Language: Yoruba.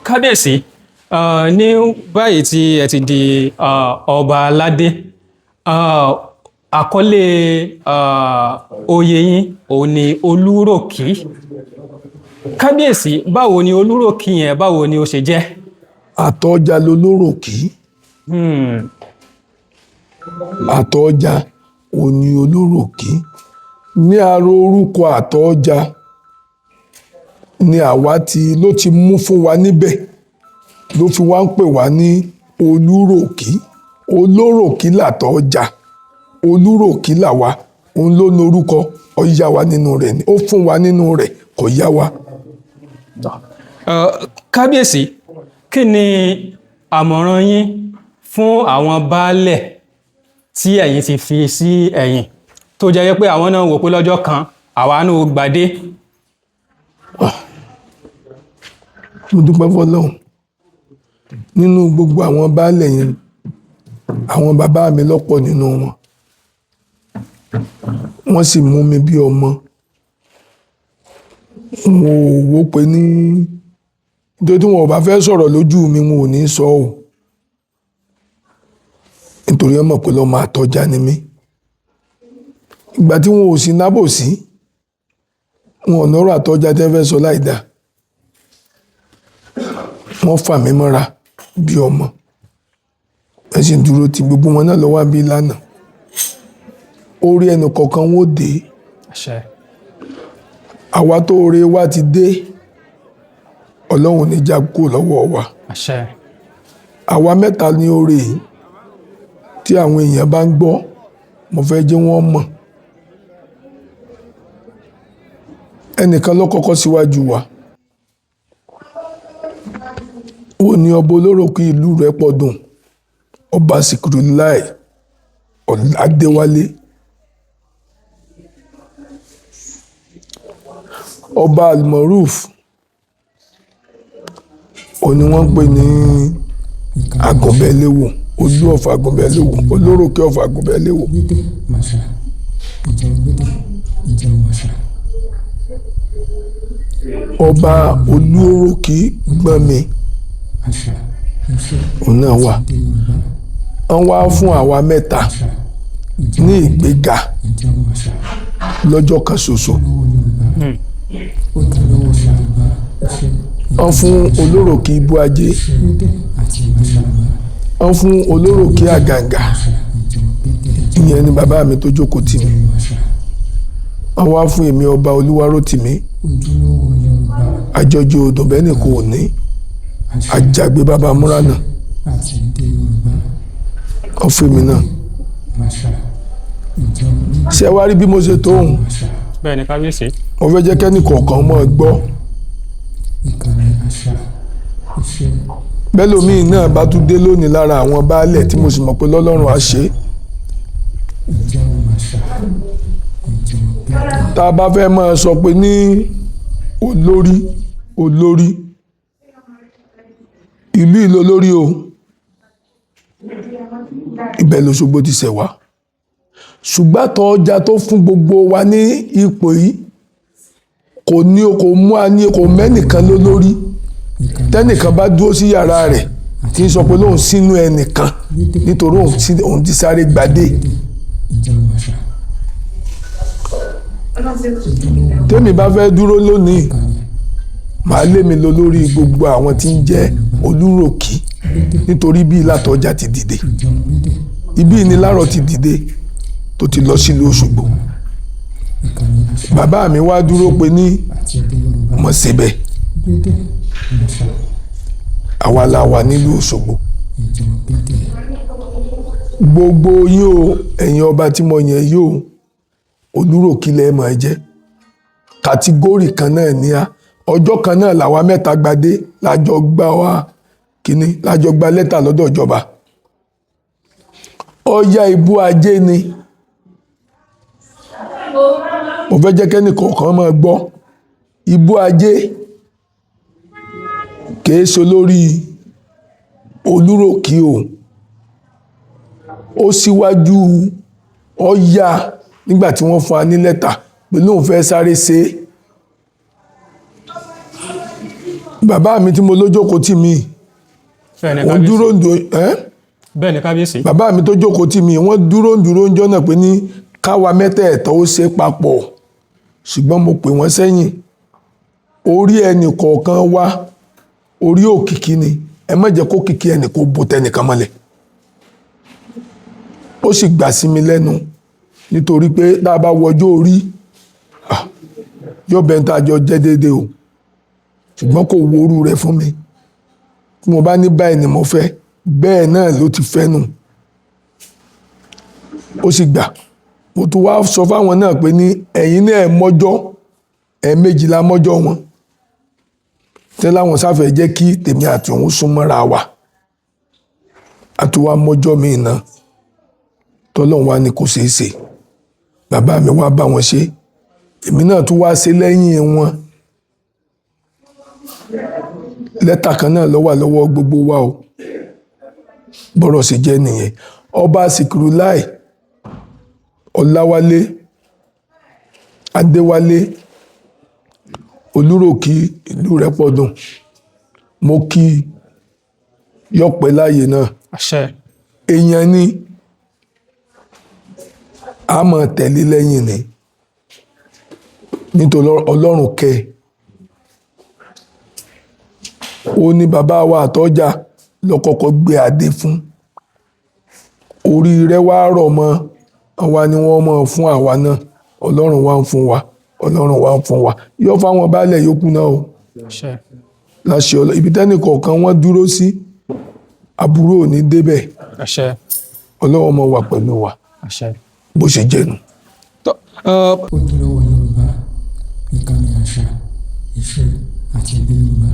Kábíyèsí, ní báyìí tí ẹ ti di ọba aládé, àkọlé oyè yín òun ni Olúrókì. Kábíyèsí, báwo ni Olúrókì yẹn, báwo ni ó ṣe jẹ́? Àtọ́jà lolóròkì. Àtọ́jà òní olóròkì. Ní ara orúkọ àtọ́jà ni àwa ti ló ti mú fún wa níbẹ̀, ló fi wá ń pè wá ní Olúròkì. Olóròkì làtọ́jà, Olúròkì làwa. Òun ló ní orúkọ, ó yá wa nínú rẹ̀ ni, ó fún wa nínú rẹ̀, kò yá wa. Kábíyèsí, kí ni àmọ̀ràn yín fún àwọn baálẹ̀ tí ẹ̀yin ti fi sí ẹ̀yìn, tó jẹ́ pé àwọn náà wò pé lọ́jọ́ kan àwa náà ó gbadé? Mo dúpẹ́ fọ́lọ́run. Nínú gbogbo àwọn baálẹ̀ yẹn, àwọn bàbá mi lọ́pọ̀ nínú wọn. Wọ́n sì mú mi bí ọmọ. N ò wò pé ní nítorí tí wọn ò bá fẹ́ sọ̀rọ̀ lójú mi, wọn ò ní sọ ọ́. Nítorí wọ́n mọ̀ pé lọ́mọ àtọ́já ni mí. Ìgbà tí wọn ò sí nábòsí, wọn ò nọ́rọ̀ àtọ́já tẹ́ fẹ́ sọ láìda. Wọ́n fà mí mọ́ra bí ọmọ. Ẹ sì dúró ti gbogbo wọn náà lọ́wọ́ bí lánàá. Orí ẹnu kọ̀ọ̀kan wọn ò dé. Àṣẹ. Àwa tó ore wa ti dé, Ọlọ́run ò ní já kúrò lọ́wọ́ wa. Àṣẹ. Àwa mẹ́ta ní oore yìí tí àwọn èèyàn bá ń gbọ́, mo fẹ́ jẹ́ wọ́n mọ̀. Ẹnìkan ló kọ́kọ́ síwájú wa. Ó ní ọba Olóròkì ìlú Rẹ́pọ̀dùn, Ọba Síkírù Láì Adéwálé. Ọba Almoruf, ó ní wọ́n ń pè ní Àgùnbẹ́léwò, Olú of Àgùnbẹ́léwò, Olóròkì of Àgùnbẹ́léwò. Ọba Olóròkì Gbọ́nmi, òun náà wà. Wọ́n wá fún àwa mẹ́ta ní ìgbéga lọ́jọ́ kan ṣoṣo. Wọ́n fún Olóròkì Ibúajé, wọ́n fún Olóròkì Àgàngà, ìyẹn ni bàbá mi tó jókòó tì mí. Wọ́n wá fún èmi ọba Olúwarótìmí, àjọjọ odò bẹ́ẹ̀ ni kò ní, Àjàgbé bàbá Múránà. Wọ́n fún èmi náà. Ṣé ẹ wá rí bí mo ṣe tó òun? Bẹ́ẹ̀ ni kábíyèsí. Mo fẹ́ jẹ́ kẹ́nì kọ̀ọ̀kan máa gbọ́. Bẹ́lòmíì náà bá tún dé lónìí lára àwọn baálẹ̀ tí mo sì mọ̀ pé lọ́lọ́run á ṣe é. Tá a bá fẹ́ máa sọ pé ní olórí, olórí, ìlú ìlú olórí o, ibẹ̀ l'Òṣogbo ti ṣẹ̀ wá. Ṣùgbọ́n Àtọ́jà tó fún gbogbo wa ní ipò yìí kò ní o, kò mú a ní, kò mẹ́nìkan lólórí. Tẹ́nìkan bá dúró sí yàrá rẹ̀ tí ń sọ pé lóun sínú ẹnìkan nítorí òun ti sáré gbadé. Tẹ́mi bá fẹ́ dúró lónìí, màá lé mi lọ lórí gbogbo àwọn tí ń jẹ́ Olúròkì, nítorí bí Látọ̀jà ti dìde, ibi ni Lárọ̀ ti dìde tó ti lọ sílùú Òṣogbo. Bàbá mi wá dúró pé ní mọ̀ síbẹ̀, àwa la wà nílùú Òṣogbo. Gbogbo yín o, ẹ̀yin ọba tí mo yàn yìí o, Olúròkì lẹ máa jẹ́. Kàtígórì kan náà ní a. Ọjọ́ kan náà làwa mẹ́ta gbadé, lájọ gbà wá kíní, lájọ gba lẹ́tà lọ́dọ̀ ìjọba. Ọya ìbú ajé ni. Mo fẹ́ jẹ́ kẹ́nì kọ̀ọ̀kan máa gbọ́. Ìbú ajé kìí ṣe olórí Olúròkì o. Ó síwájú Ọya nígbà tí wọ́n fún wa ní lẹ́tà pé lóun fẹ́ sáré ṣe é. Bàbá mi tí mo lójókòó tì mí, Bẹ́ẹ̀ ni, òun kábíyèsí. dúró ń do ẹ́. Bẹ́ẹ̀ ni, kábíyèsí. Bàbá mi tó jókòó tì mí, wọ́n dúró ń dúró ń jọ́nà pé ní káwa mẹ́tẹ̀ẹ̀ta ó ṣe papọ̀, ṣùgbọ́n mo pè wọ́n sẹ́yìn. Orí ẹnì kọ̀ọ̀kan wá orí òkìkí ni, ẹ má jẹ́ kó kìkì ẹnì kó bo tẹnìkan mọ́lẹ̀. Ó sì gbà sí mi lẹ́nu, nítorí pé tá a bá wọjọ́ orí, yóò bẹ́ẹ̀ tá a jọ jẹ́ déédéé o, ṣùgbọ́n kò wo orú rẹ̀ fún mi. Tí mo bá ní báyìí ni mo fẹ́, bẹ́ẹ̀ náà ló ti fẹ́ nù, ó sì gbà. Mo tún wá sọ fáwọn náà pé ní ẹ̀yin náà, ẹ̀ mọ́jọ́, ẹ̀ẹ̀mejì la mọ́jọ́ wọn tẹ́ láwọn sáfẹ́ jẹ́ kí tèmi àti òun súnmọ́ra wa. Àti wá mọ́jọ́ mi náà tọ́lọ́run wá ní kò ṣeé ṣe. Bàbá mi wá bá wọn ṣe, èmi náà tún wá ṣe lẹ́yìn wọn. Lẹ́tà kan náà ló wà lọ́wọ́ gbogbo wa o. Bọ́rọ̀ sì jẹ́ nìyẹn. Ọba Síkírù Láì Ọláwálé Adéwálé Olúròkì ìlú Rẹ́pọ̀dùn, mo kí yọpẹ́ láàyè náà. Àṣẹ. Èèyàn ni a máa tẹ̀lé lẹ́yìn ni, nítorí Ọlọ́run kẹ́ ó ní bàbá wa àtọ́jà lọ kọ́kọ́ gbé adé fún. Orí rẹ̀ wá rọ̀ mọ́ àwa ni wọ́n mọ̀ fún àwa náà. Ọlọ́run wá ń fún wa, Ọlọ́run wá ń fún wa, yóò fáwọn baálẹ̀ yòókù náà o. Àṣẹ. Láṣẹ Ọlọ́ ibi tẹ́nì kọ̀ọ̀kan wọ́n dúró sí, aburú ò ní débẹ̀. Àṣẹ. Ọlọ́run máa wà pẹ̀lú wa. Àṣẹ. Bó ṣe jẹ́nu. Tọ́ Ojúlówó Yorùbá, ìkànnì àṣà, ìṣe àti èdè Yorùbá.